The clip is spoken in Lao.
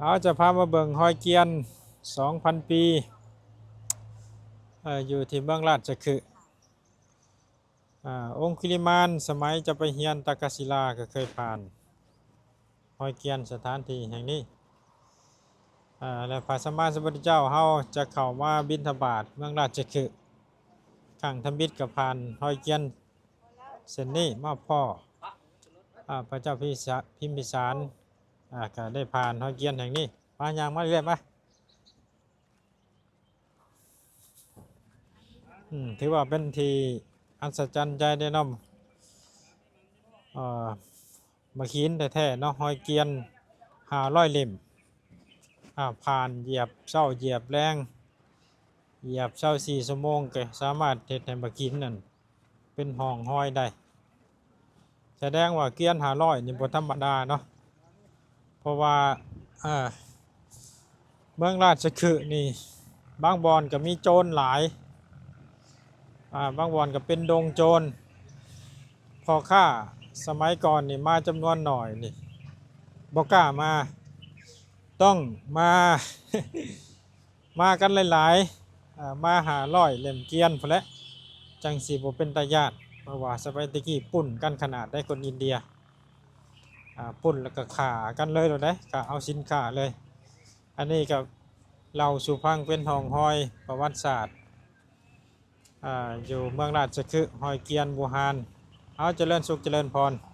ເອົາ ຈະພາມາເບິ່ງຮອຍກຽນສອງພັນປີ ເອີ ຢູ່ທີ່ເມືອງລາດຊະຄຶ. ອາ ອົງຄຸລິມານ ສະໄໝຈະໄປຮຽນຕັກກະສິລາ ກໍເຄີຍຜ່ານຮອຍກຽນສະຖານທີ່ແຫ່ງນີ້. ອາ ແລະ ພະສຳມາສຳພຸດທະເຈົ້າເຮົາຈະເຂົ້າມາບິນທະບາດເມືອງລາດຊະຄຶ ຄັ້ງທຳອິດກໍຜ່ານຮອຍກຽນເສັ້ນນີ້ມາພໍ້ ອາ ພະເຈົ້າພິມພິສາ ພິມພິສານ ອາ ກໍໄດ້ຜ່ານຮອຍກຽນແຫ່ງນີ້. ມາ ຍ່າງມາເລື້ອຍໆ ມາ. ອືມ ຖືວ່າເປັນທີ່ອັດສະຈັນໃຈເດ້ເນາະ ເອີ ໝາກຫີນແທ້ໆເນາະ ຮອຍກຽນຫ້າຮ້ອຍເຫຼັ້ມ ອາ ຜ່ານ ຢຽບເຊົ້າຢຽບແລງ ຢຽບຊາວສີ່ຊົ່ວໂມງ ກໍສາມາດເຮັດໃຫ້ໝາກຫີນນັ້ນເປັນຮ່ອງຮອຍໄດ້. ສະແດງວ່າກຽນຫ້າຮ້ອຍນີ້ບໍ່ທຳມະດາເນາະ ເພາະວ່າ ເອີ ເມືອງລາດຊະຄຶນີ້ ບາງບ່ອນກໍມີໂຈນຫຼາຍ ອາ ບາງບ່ອນກໍເປັນດົງໂຈນ. ພໍ່ຄ້າສະໄໝກ່ອນນີ້ມາຈຳນວນໜ້ອຍນີ້ ບໍ່ກ້າມາ ຕ້ອງມາ ມາກັນຫຼາຍໆ ເອີ ມາຫ້າຮ້ອຍເຫຼັ້ມກຽນພຸ້ນແຫຼະ ຈັ່ງຊິບໍ່ເປັນຕາຢ້ານ. ເພາະວ່າສະໄໝແຕ່ກີ້ປຸ້ນກັນຂະໜາດໃດ ຄົນອິນເດຍ ອາ ປຸ້ນແລ້ວກໍຂ້າກັນເລີຍໂລດເດ້ ກໍເອົາສິນຄ້າເລີຍ. ອັນນີ້ກໍເລົ່າສູ່ຟັງເປັນຮ່ອງຮອຍປະຫວັດສາດ ອາ ຢູ່ເມືອງລາດຊະຄຶ ຮອຍກຽນບູຮານ. ເອົາ ຈະເລີນສຸກ ຈະເລີນພອນ.